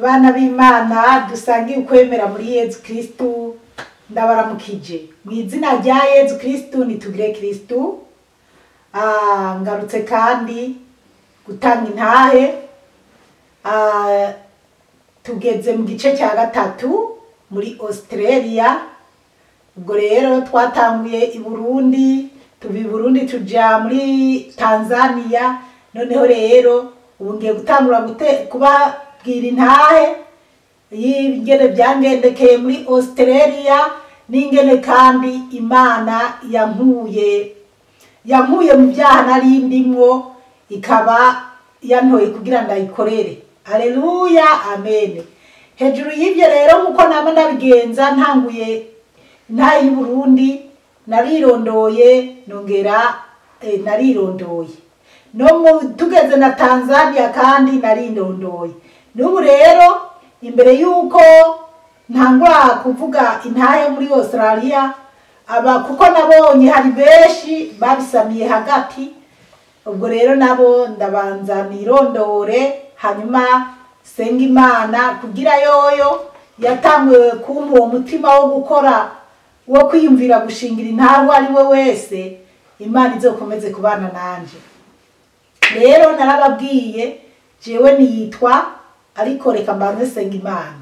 Bana b'Imana dusangiye ukwemera muri Yezu Kristu, ndabaramukije mu izina rya Yezu Kristu. Nitugire Kristu. Ngarutse kandi gutanga intahe. Tugeze mu gice cya gatatu muri Australia. Ubwo rero twatanguye i Burundi, tuva i Burundi tuja muri Tanzania. Noneho rero ubu ngiye gutangura kubabwira intahe y'ingene byangendekeye muri Australia, n'ingene kandi Imana yankuye mu byaha nari ndimwo, ikaba yantoye kugira ndayikorere. Aleluya, amen. Hejuru y'ibyo rero, nkuko nama ndabigenza, ntanguye intahe y'u Burundi narirondoye, nongera narirondoye no mu tugeze na Tanzania kandi narinondoye. N'ubu rero, imbere y'uko ntangura kuvuga intahe muri Australia, aba kuko nabonye hari benshi babisamiye hagati, ubwo rero nabo ndabanza nirondore, hanyuma senga Imana kugira yoyo yatanguye kumpa uwo mutima wo gukora, wo kwiyumvira gushingira intahe uwo ari we wese, Imana izokomeze kubana nanje. Rero narababwiye, jewe niyitwa, ariko reka mbanze senga Imana.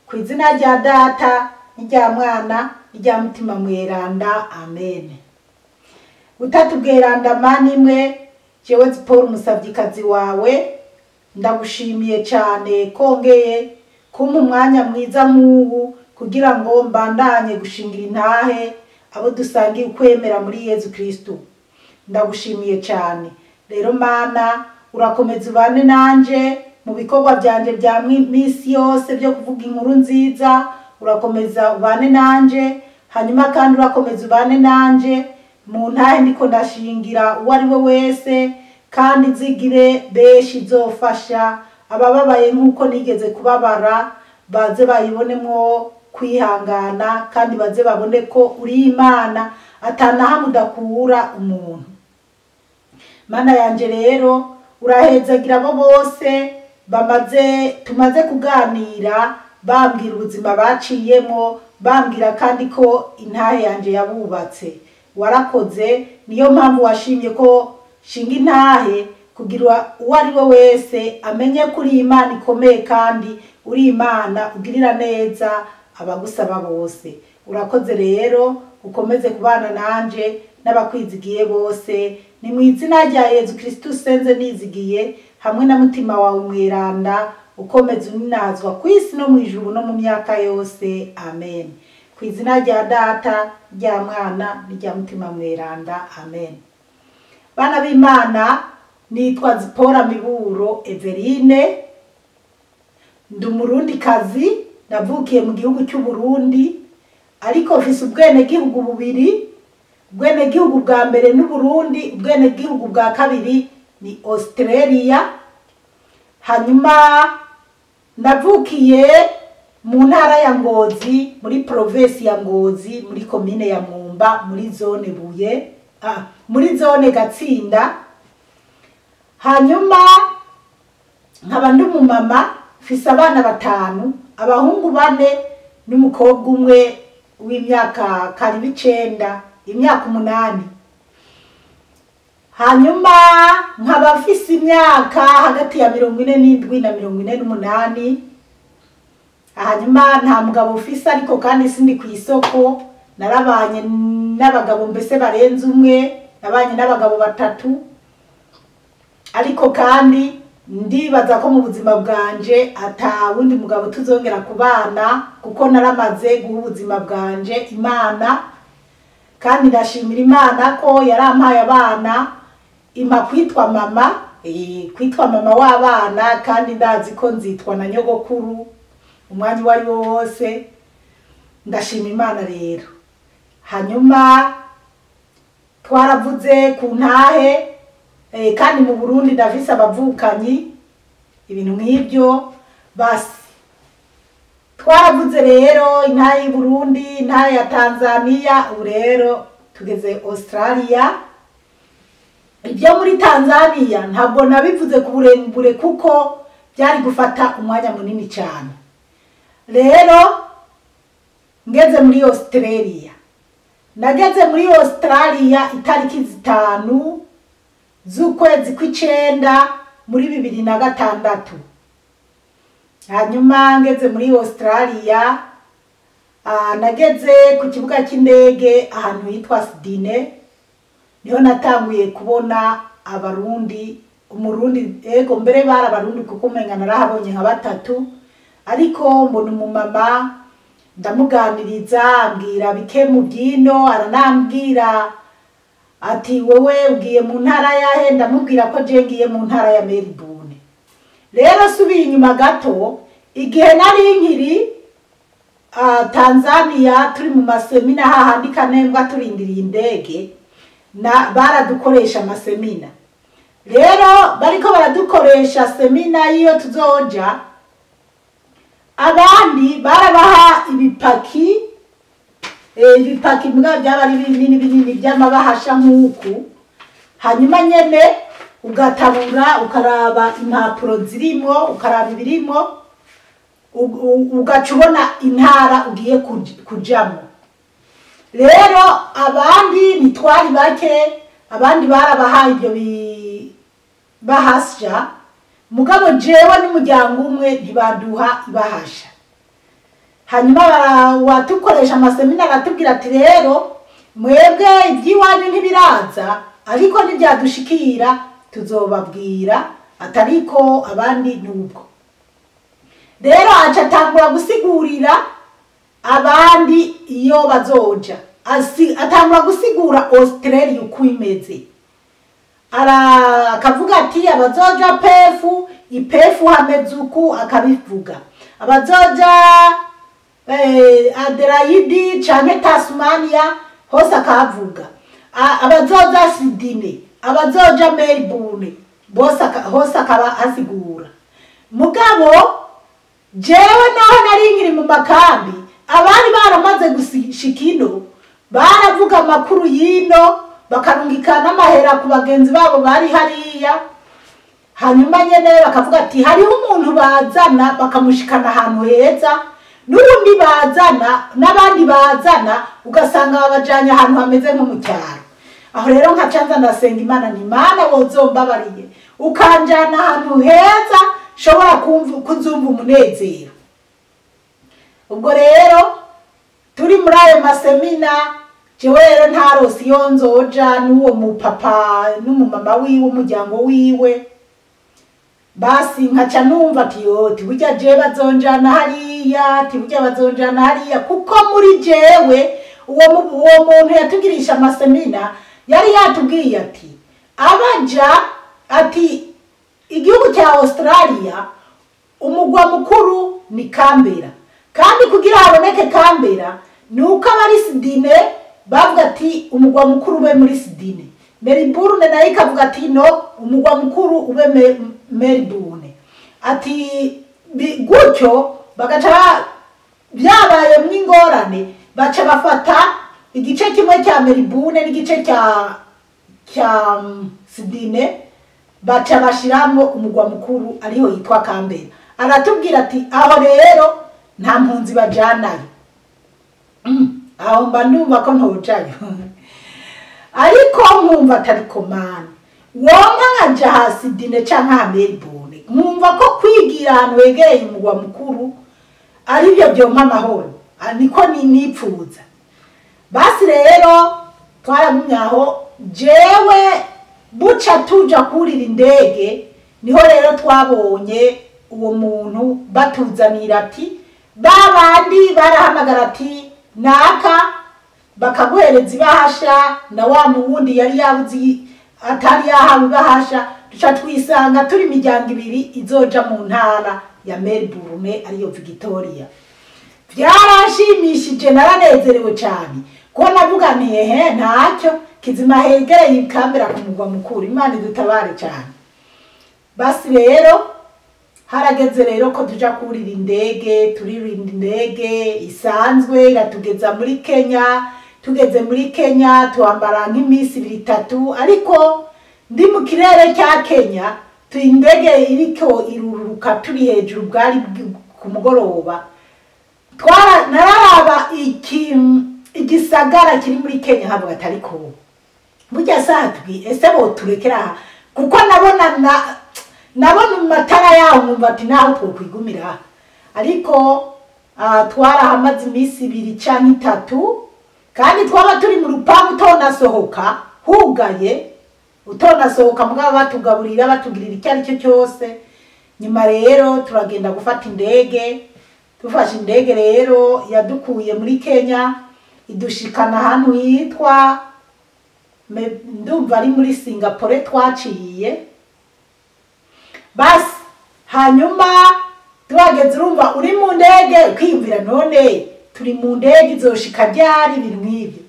Ku izina rya Data n'irya Mwana n'irya Mutima Mweranda, amen. Utatu bweranda Mana imwe, jewe Paul umusavyikazi wawe, ndagushimiye cyane kongeye kumpa umwanya mwiza nk'ubu kugira ngo mbandanye gushingira intahe abo dusangiye ukwemera muri Yezu Kristu. Ndagushimiye cyane rero Mana, urakomeza ubane nanje mu bikorwa byanje bya misi yose byo kuvuga inkuru nziza. Urakomeza ubane nanje, hanyuma kandi urakomeza ubane nanje mu ntahe ndiko ndashingira uwo ari we wese, kandi nzigire benshi izofasha abababaye nk'uko nigeze kubabara, baze bayibonemwo kwihangana, kandi baze babone ko uri Imana atanahamwe udakura umuntu. Mana yanje rero, urahezagira abo bose bamaze tumaze kuganira, bambwira ubuzima baciyemo, bambwira kandi ko intahe yanje yabubatse. Warakoze, niyo mpamvu washimye ko shinga intahe kugira uwo ari we wese amenye ko uri Imana ikomeye, kandi uri Imana ugirira neza abagusaba bose. Urakoze rero, ukomeze kubana nanje n'abakwizigiye bose. Ni mu izina rya Yezu Kristu senze nizigiye, hamwe na Mutima wawe Mweranda, ukomeze uninazwa ku isi no mu ijuru no mu myaka yose, amen. Ku izina rya Data, rya Mwana n'irya Mutima Mweranda, amen. Bana b'Imana, nitwa Zipora Miburo Everine, ndi Umurundikazi, navukiye mu gihugu cy'u Burundi, ariko mfise ubwenegihugu bubiri. Ubwenegihugu bwa mbere n'u Burundi, ubwenegihugu bwa kabiri ni Australia. Hanyuma navukiye mu ntara ya Ngozi, muri provinsi ya Ngozi, muri komine ya Mwumba, muri zone Buye, muri zone Gatsinda. Hanyuma nkaba ndi umumama, mfise abana batanu, abahungu bane n'umukobwa umwe w'imyaka karibu 9, imyaka 8. Hanyuma nkaba mfise imyaka hagati ya 47 na 48. Hanyuma nta mugabo ufise, ariko kandi sindi ku isoko, narabanye n'abagabo mbese barenze umwe, nabanye n'abagabo batatu, ariko kandi ndibaza ko mu buzima bwanje ata wundi mugabo tuzongera kubana, kuko naramaze guha ubuzima bwanje Imana. Kandi ndashimira Imana ko yarampaye abana, impa kwitwa mama, kwitwa mama w'abana, kandi ndazi ko nzitwa na nyogokuru umwanya uwo ari wo wose. Ndashima Imana rero. Hanyuma twaravuze ku ntahe, kandi mu Burundi ndafise abavukanyi, ibintu nk'ibyo. Basi twaravuze rero intahe y'u Burundi, intahe ya Tanzania, ubu rero tugeze Australia. Ibyo muri Tanzania ntabwo nabivuze ku burebure kuko Byari gufata umwanya munini cyane. Rero ngeze muri Australia, nageze muri Australia itariki 5 z'ukwezi kw'icenda muri 2006. Hanyuma ngeze muri Australia, nageze ku kibuga cy'indege ahantu hitwa Sydney, niho natanguye kubona abarundi, umurundi, ego mbere bari abarundi kuko umenga narahabonye nka batatu, ariko mbona umumama ndamuganiriza, ambwira bike mu byino, aranambwira ati wowe ugiye mu ntara yahe? Ndamubwira ko je ngiye mu ntara ya Melbourne. Rero subiye inyuma gato, igihe nari nkiri Tanzania turi mu masemina hahandi Kanembwa turindiriye indege, na baradukoresha amasemina. Rero bariko baradukoresha semina iyo tuzoja, abandi barabaha ibipaki, ibipaki mbwa byaba ari binini binini by'amabahasha nk'uku, hanyuma nyene ugatabura ukaraba impapuro zirimo, ukaraba ibirimo, ugaca ubona intara ugiye kujamo. Rero abandi ntitwari bake, abandi barabahaye ibyo bibahasha, mugabo jewe n'umuryango umwe ntibaduha ibahasha. Hanyuma watukoresha amasemina aratubwira ati rero mwebwe iby'iwanyu ntibiraza, ariko nibyadushikira tuzobabwira, atariko abandi nubwo. Rero aca atangura gusigurira abandi iyo bazoja, atangura gusigura Australia uko imeze. Akavuga ati abazoja Pefu, ipefu hameze uku, akabivuga. Abazoja Adelaide canke Tasmania hose akavuga. Abazoja Sydney, abazoja Melbourne, bose hose akaba asigura. Mugabo jewe naho nari nkiri mu makambi, abari baramaze gushika ino baravuga amakuru y'ino, bakarungika n'amahera ku bagenzi babo bari hariya. Hanyuma nyene bakavuga ati hariho umuntu bazana bakamushikana ahantu heza, n'ubundi bazana n'abandi bazana, ugasanga babajanye ahantu hameze nko mu cyaro. Aho rero nkaca nza ndasenga Imana, ni Imana wozombabariye ukanjana ahantu heza nshobora kuzumva umunezero. Ubwo rero turi muri ayo masemina, jewe rero ntarose iyo nzoja n'uwo mupapa n'umumama wiwe, umuryango wiwe. Basi nkaca numva ati yo, ati burya jewe bazonjana hariya, ati burya bazonjana hariya, kuko muri jewe uwo muntu yatugirisha amasemina yari yatubwiye ati abaja, ati igihugu cya Australia umugwa mukuru ni Canberra, kandi kugira haboneke Canberra nuko abari Sydney bavuga ati umugwa mukuru ube muri Sydney, Melbourne nayo ikavuga ati no, umugwa mukuru ube Melbourne. Ati gutyo bagaca byabaye mw'ingorane, baca bafata igice kimwe cya Melbourne n'igice cya Sydney, baca bashiramo umugwa mukuru ariho yitwa Canberra. Aratubwira ati aho rero nta mpunzi bajanayo. Aho mba ndumva ko ntojayo, ariko nkumva atari komana wonka nkaja ha Sydney canke ha Melbourne, nkumva ko kwigira ahantu wegereye umugwa mukuru aribyo byompa amahoro, niko nipfuza. Basi rero twaragumye aho, jewe buca tuja kurira indege, niho rero twabonye uwo muntu batuzanira ati babandi barahamagara ati naka, bakaguhereza ibahasha na wa muwundi yari yabuze atari yahawe ibahasha, duca twisanga turi imiryango ibiri izoja mu ntara ya Melbourne ariyo Victoria. Byarashimishije, naranezerewe cyane ko navuga nti ehe ntacyo kizima hegereye Canberra ku mugwa mukuru, Imana idutabare cyane. Basi rero harageze rero ko tuja kurira indege, turirinda indege isanzwe iratugeza muri Kenya. Tugeze muri Kenya tuambara nk'iminsi ibiri itatu, ariko ndi mu kirere cya Kenya, indege iriko iruruka. kuguruka turi hejuru, bwari ku mugoroba, nararaba igisagara kiri muri Kenya, nkavuga ati ariko burya satwi ese boturekera aha? Kuko nabona nabona amatara yaho nkumva ati naho twokwigumira aha. Ariko twarahamaze iminsi 2 canke 3, kandi twaba turi mu rupangu utonasohoka, hugaye utonasohoka, mugabo batugaburira batugirira icyo ari cyo cyose. Nyuma rero turagenda gufata indege. Dufashe indege rero yadukuye muri Kenya idushikana ahantu hitwa ndumva ari muri Singapore twaciye. Basi hanyuma tuhageze, urumva uri mu ndege ukiyumvira none turi mu ndege izoshika ryari, ibintu nk'ibyo.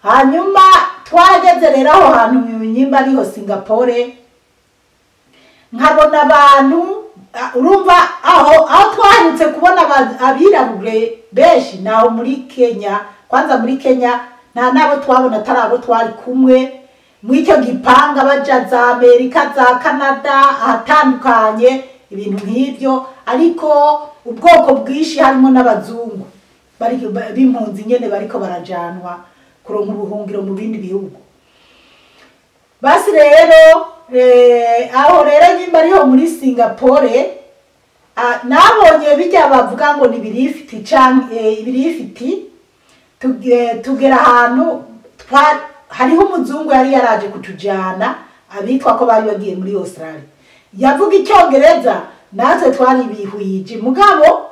Hanyuma twageze rero aho hantu nyimba ariho Singapore, nkabona abantu, urumva aho twahindutse kubona abirabure benshi naho muri Kenya. Kwanza muri Kenya nta nabo twabona atari abo twari kumwe muri icyo gipanga, baja za Amerika, za Canada, ahatandukanye, ibintu nk'ibyo, ariko ubwoko bwinshi harimo n'abazungu b'impunzi nyene bariko barajanwa kuronka ubuhungiro mu bindi bihugu. Basi rero aho rero nyimba ariho muri Singapore, nabonye bijya bavuga ngo ni ibirifiti canke ibirifiti. Tugera ahantu hariho umuzungu yari yaraje kutujana, abitwa ko bari bagiye muri Australia, yavuga icyongereza natwe twari bihwije, mugabo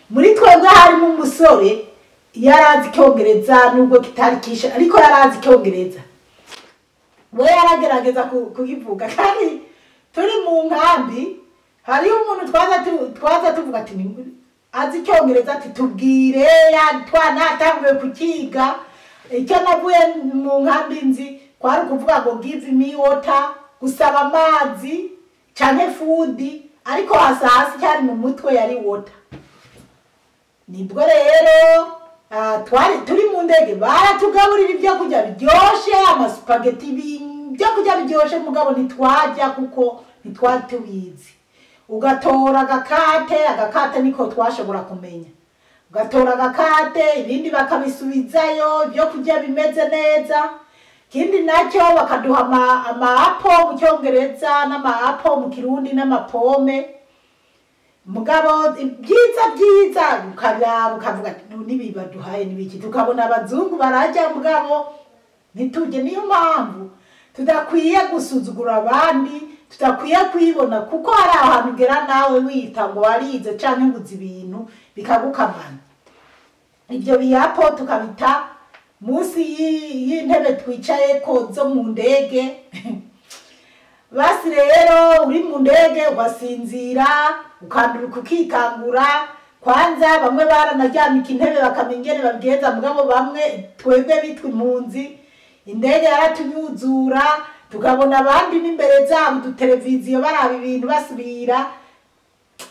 muri twebwe harimo umusore yarazi icyongereza nubwo kitari kisha, ariko yarazi icyongereza, we yaragerageza kukivuga. Kandi turi mu nkambi hariho umuntu twaza tuvuga ati azi icyongereza, ati tubwire, twanatanguye kukiga. Icyo navuye mu nkambi nzi kwari ukuvuga ngo give me water, gusaba amazi canke food, ariko hasi hasi cyari mu mutwe yari water. Nibwo rero twari turi mu ndege, baratugaburira ibyo kurya biryoshe, amasupageti, ibyo kurya biryoshe, mugabo ntitwajya kuko ntitwari tubizi. Ugatora agakate, agakate niko twashobora kumenya, ugatora agakate, ibindi bakabisubizayo, ibyo kurya bimeze neza. Ikindi nacyo bakaduha ama apple mu cyongereza n'ama apple mu kirundi n'amapome, mugabo byiza byiza, ukaraba ukavuga ati nibi baduhaye nibiki, tukabona abazungu barajya mugabo ntitujye. Niyo mpamvu tudakwiye gusuzugura abandi, tudakwiye kwibona, kuko hari ahantu ugera nawe wita ngo warize canke ngo uzi ibintu bikagukamana. Ibyo biyapo tukabita munsi y'intebe twicayeko zo mu ndege. Basi rero uri mu ndege ugasinzira, ukanduruka ukikangura. Kwanza bamwe baranaryamika intebe bakamenya ingene babigenza, mugabo bamwe twebwe bitwa impunzi indege yaratunyuzura, tukabona abandi n'imbere zabo uduteleviziyo baraba ibintu basubira,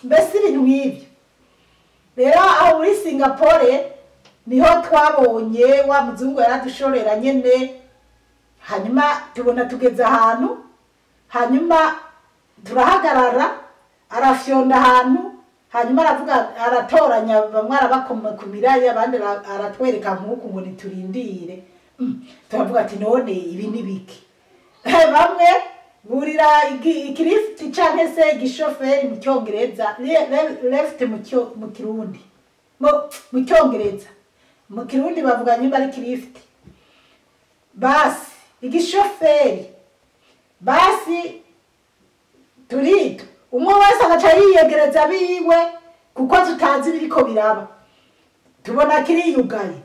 mbese ibintu nk'ibyo. Rero aho muri Singapore niho twabonye wa muzungu yaradushorera nyene, hanyuma tubona tugeze ahantu, hanyuma turahagarara, arafyonda ahantu, hanyuma aravuga, aratoranya bamwe arabakumira, abandi aratwereka nk'uku ngo niturindire. Turavuga ati none ibi ni biki? Bamwe burira ikirifuti canke se igishoferi mu cyongereza, lift mu kirundi, mu cyongereza, mu kirundi bavuga nyimba ari kirifuti. Basi igishoferi, basi turito, umwe wese agaca yiyegereza biwe kuko tutazi ibiriko biraba, tubona kiriyugaye.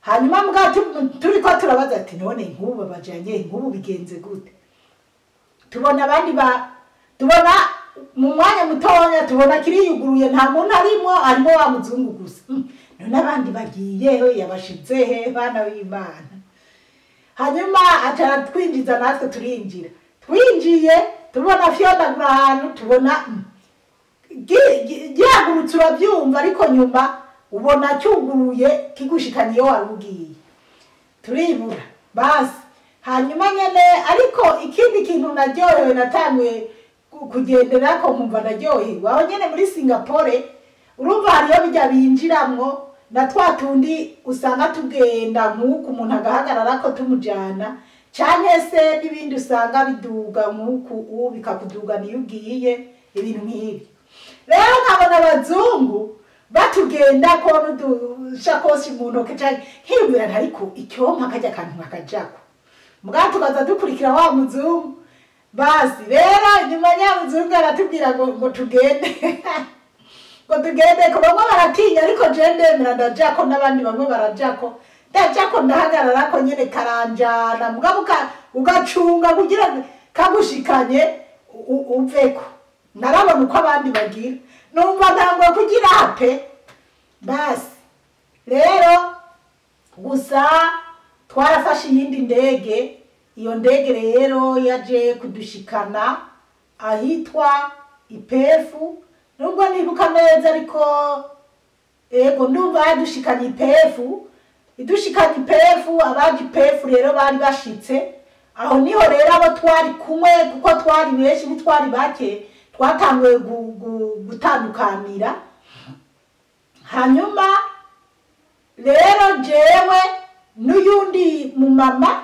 Hanyuma mbwa turiko turabaza ati none nk'ubu babajanye, nk'ubu bigenze gute? Tubona abandi ba tubona mu mwanya mutonya tubona kiriyuguruye, nta muntu arimwo, harimo wa muzungu gusa. None abandi bagiyeho, yabashize he bana b'Imana? Hanyuma aca twinjiza natwe turinjira. Twinjiye tubona fyondagura ahantu, tubona gihagurutse urabyumva, ariko nyuma ubona cyuguruye kigushikanye iyo wari ugiye, turibura basi. Hanyuma nyene ariko ikindi kintu naryohewe, natanguye Kugenderako nkumva ndaryoherwa. Aho nyene muri Singapore urumva hariyo bijya binjiramwo na twa tundi usanga tugenda nk'uku, umuntu agahagararako tumujana, canke se n'ibindi usanga biduga nk'uku, ubu bikakuduga niyo ugiye, ibintu nk'ibyo. Rero nkabona abazungu batugendako n'udushakoshi mu ntoke, canke nkiyumvira nti ariko icyompa karya kantu nkakajako, mugabo tukaza dukurikira wa muzungu. Basi rero nyuma nyamuzungu aratubwira ngo tugende, ngo tugende ko bamwe baratinya, ariko je ndemera ndajako, n'abandi bamwe barajako, ndajako, ndahagararako nyene, karanjana, mugabo ugacunga kugira ngo kagushikanye uveko. Narabona uko abandi bagira, numva ntangwa kugira pe. Basi rero gusa twarafashe iyindi ndege. Iyo ndege rero yaje kudushikana ahitwa i Perth. Nubwo nibuka neza, ariko ego ndumva yadushikanye i Perth, idushikanye i Perth. Abaje i Perth rero bari bashitse aho, niho rero abo twari kumwe, kuko twari benshi, ntitwari bake, twatanguye gutandukanira. Hanyuma rero jewe n'uyundi mumama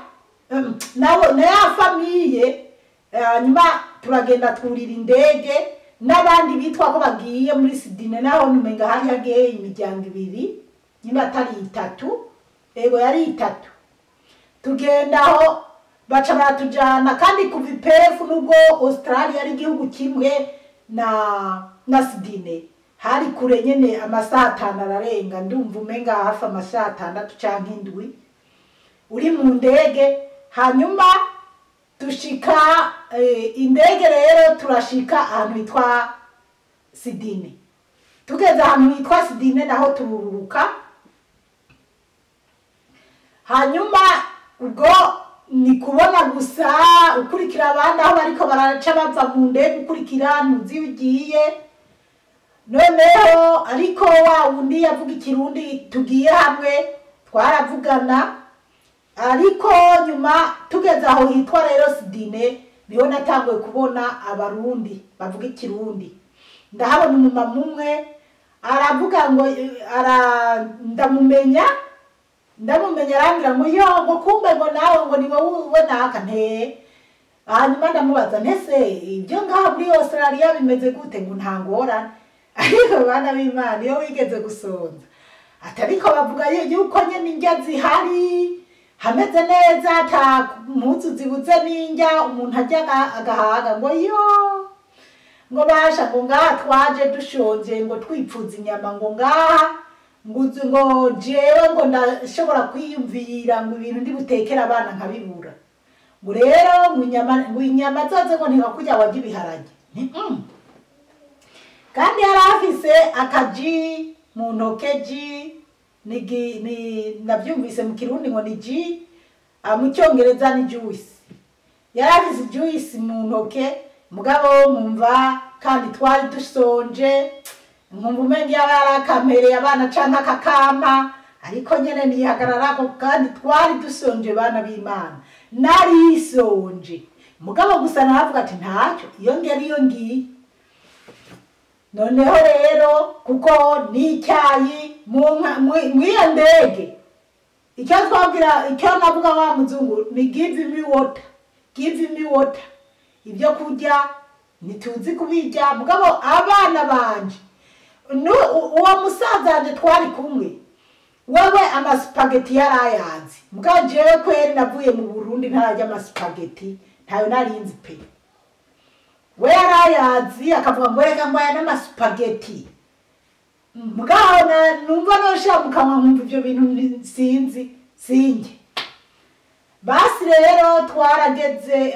nawe na ya famille, hanyuma turagenda twurira indege n'abandi bitwa ko bagiye muri Sydney. Naho numenga hari hagiye imiryango ibiri, niba atari itatu, ego yari itatu. Tugenda aho baca baratujana, kandi kuva i Perth, nubwo Australia ari igihugu kimwe na Sydney, hari kure nyene, amasaha 5 ararenga, ndumva umenga hafi amasaha 6 canke 7 uri mu ndege. Hanyuma dushika indege rero turashika ahantu hitwa Sydney. Tugeze ahantu hitwa Sydney naho tururuka. Hanyuma ubwo ni kubona gusa ukurikira abandi aho bariko baraca bava mu ndege, ukurikira, ntuzi iyo ugiye. Noneho ariko wa wundi yavuga Ikirundi tugiye hamwe, twaravugana. Ariko nyuma tugeze aho hitwa rero Sydney, niho natanguye kubona Abarundi bavuga Ikirundi. Ndahabona umumama umwe aravuga ngo ndamumenya, ndamumenya, arambwira ngo yo, ngo kumbe ngo nawe ngo ni wowe naka nte. Hanyuma ndamubaza ntese ibyo ngaho muri Australia bimeze gute? Ngo nta ngorane. Ariko bana b'Imana, iyo wigeze gusonza, ati ariko bavuga yuko nyene indya zihari, hameze neza, ata mpuzu zibuze n'indya, umuntu arya agahaga. Ngo yo, ngo basha, ngo ngaha twaje dushonje, ngo twipfuza inyama, ngo ngaha ngo uzi, ngo jewe ngo ndashobora kwiyumvira ngo ibintu ndi butekera abana nkabibura, ngo rero ngo inyama zoze ngo ntibakurya warya ibiharage. Kandi yari afise akaji mu ntoke, ji ni navyumvise mu Kirundi ngo ni ji, mu Cyongereza ni juice. Yari afise juice mu ntoke, mugabo nkumva kandi twari dusonje, nkumva umenga yaba yarakampereye abana canke akakampa, ariko nyene nihagararako kandi twari dusonje. Bana b'Imana, narisonje, mugabo gusa naravuga ati ntacyo, iyo ngera iyo ngiye. Noneho rero kuko n'icyayi mw'iyo ndege, icyo twabwira, icyo navuga wa muzungu ni "Give me water, give me water." Ibyo kurya ntituzi kubirya, mugabo abana banje uwo musaza wanje twari kumwe wewe amasupageti yarayazi, mugabo jewe kweri navuye mu Burundi ntararya amasupageti, ntayo narinzi pe. We yarayazi, akavuga ngo reka ngo aya n'amasupageti, mugabo numva noshira mu kanwa nkumva ivyo bintu sinzi sinjye. Basi rero twarageze,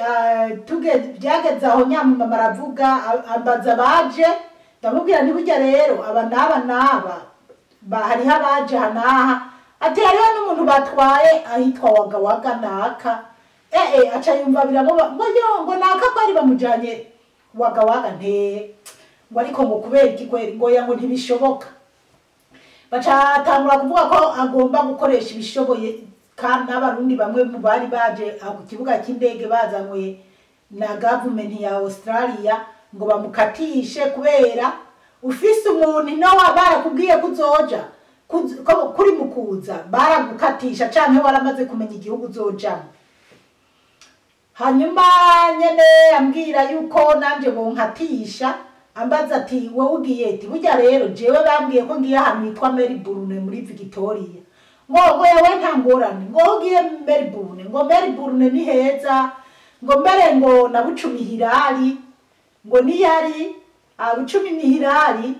byageze aho nyamumama aravuga, ambaza baje, ndamubwira ntiburya rero aba n'aba n'aba hariho abaje aha n'aha. Ati hariho n'umuntu batwaye ahitwa Wagawaga naka. Aca yumva biramuba, ngo yo, ngo naka ko ari bamujanye Wagawaga nte, ngo ariko ngo kubera iki kweri, ngo ya, ngo ntibishoboka. Baca atangura kuvuga ko agomba gukoresha ibishoboye, kandi n'Abarundi bamwe mu bari baje aho ku kibuga cy'indege bazanywe na gavumenti ya Australia. ngo bamukatishe, kubera ufise umuntu ino barakubwiye kuzoja kuri mukuza baragukatisha canke waramaze kumenya igihugu uzojamo. Hanyuma nyene ambwira yuko nanje bonkatisha, ambaza ati wowe ugiye ati burya rero jewe bambwiye ko ngiye ahantu hitwa Melbourne muri Victoria, ngo yewe nta ngorane, ngo ugiye Melbourne, ngo Melbourne ni heza, ngo mbere ngo na Bucumi Hirari, ngo niyari Bucumi Hirari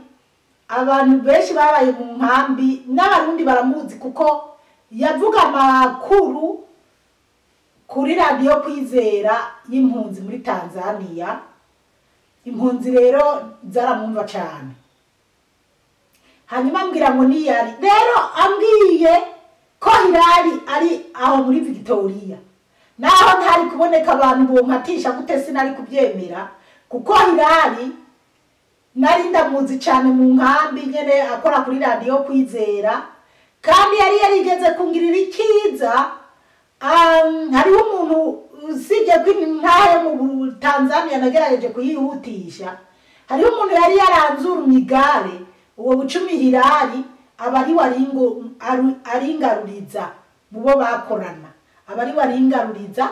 abantu benshi babaye mu nkambi n'abarundi baramuzi kuko yavuga amakuru kuri radiyo Kwizera y'impunzi muri Tanzania. Impunzi rero zaramwumva cyane. Hanyuma ambwira ngo niyari rero, ambwiye ko Hirari ari aho muri Victoria, naho ntari kuboneka abantu bonkatisha gute sinari kubyemera, kuko Hirari nari ndamuzi cyane mu nkambi nyene akora kuri radiyo Kwizera, kandi yari yarigeze kungirira ikiza. Hariho umuntu usibye ko intahe mu Tanzania nagerageje kuyihutisha, hariho umuntu yari yaranzurumye igare, uwo Bucumi Hirari aba ari aringaruriza mu bo bakorana, aba ari waringaruriza.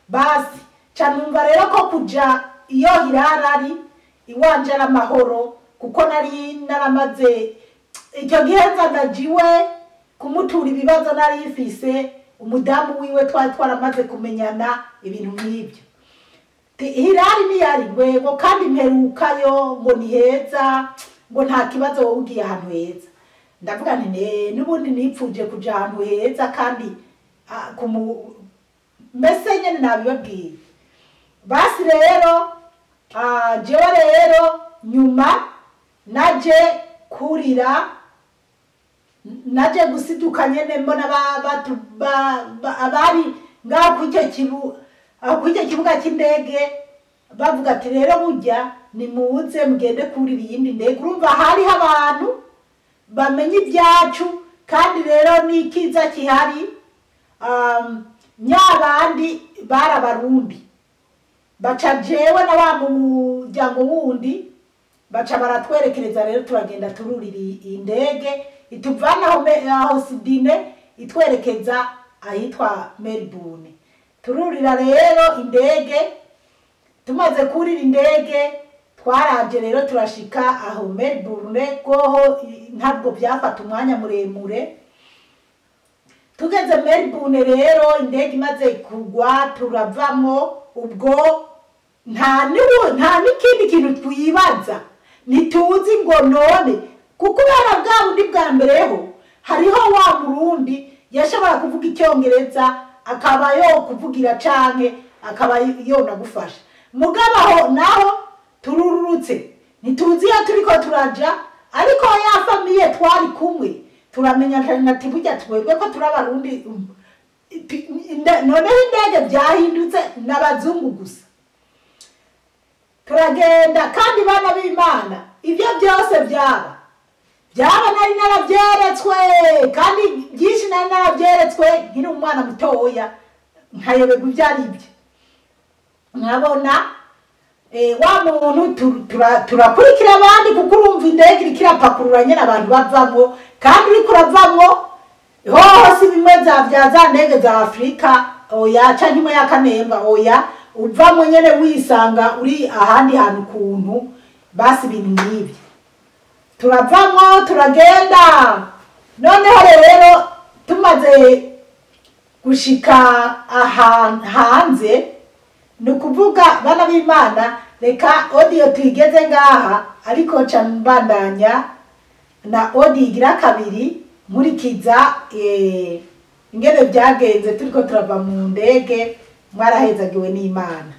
Basi canumva rero ko kuja iyo Hirari ari iwanje ari amahoro, kuko nari naramaze icyo gihe nzanajiwe kumutura ibibazo nari ifise, umudamu wiwe twari twaramaze kumenyana ibintu nk'ibyo. Hirari niyari rwego kandi mperukayo ngo ni heza, ngo nta kibazo wowe ugiye ahantu heza. Ndavuga nti n'ubundi nipfuje kuja ahantu heza, kandi mbese nyene nabibabwiye. Basi rero jewe rero nyuma naje kurira, naje gusiduka nyene mbona abari ngaho kw'icyo kibuga cy'indege bavuga ati rero burya nimuze mugende kurira iyindi ndege. Urumva hariho abantu bamenye ibyacu, kandi rero n'ikiza kihari. Nyabandi barabarundi baca jewe na wa muryango wundi baca baratwerekereza rero, turagenda tururira indege ituvana aho Sydney itwerekeza ahitwa Melbourne. Tururira rero indege, tumaze kurira indege twaraje rero turashika aho Melbourne, goho ntabwo byafata umwanya muremure. Tugeze Melbourne rero indege imaze kugwa turavamo, ubwo nta n'ikindi kintu twibaza, ntituzi ngo none kuko kubera bwa bundi bwa mbereho hariho wa Murundi yashobora kuvuga icyongereza akaba yo kuvugira canke akaba yonagufasha. Mugabo aho naho tururutse ntituzi iyo turiko turaja, ariko ya famiye twari kumwe turamenya ati burya twebwe ko turabarundi, noneho indege byahindutse n'abazungu gusa. Turagenda kandi bana b'Imana ibyo byose byaba nari narabyeretswe, kandi byinshi nari narabyeretswe nkiri umwana mutoya nkayoberwa ibyo ari byo. Nkabona wa muntu turakurikira abandi, kuko urumva indege iriko irapakurura nyene abantu bavamwo, kandi uriko uravamwo hoho si bimwe vya za ndege za Afrika, oya, canke imwe ya Kanemba, oya, uvamwo nyene wisanga uri ahandi hantu kuntu. Basi ibintu nk'ibyo turavamwo turagenda. Noneho rero tumaze gushika hanze, ni ukuvuga bana b'Imana, reka audio tuyigeze ngaha, ariko nca mbandanya na audio igira kabiri nkurikiza ingene byagenze turiko turava mu ndege. Mwarahezagiwe n'Imana.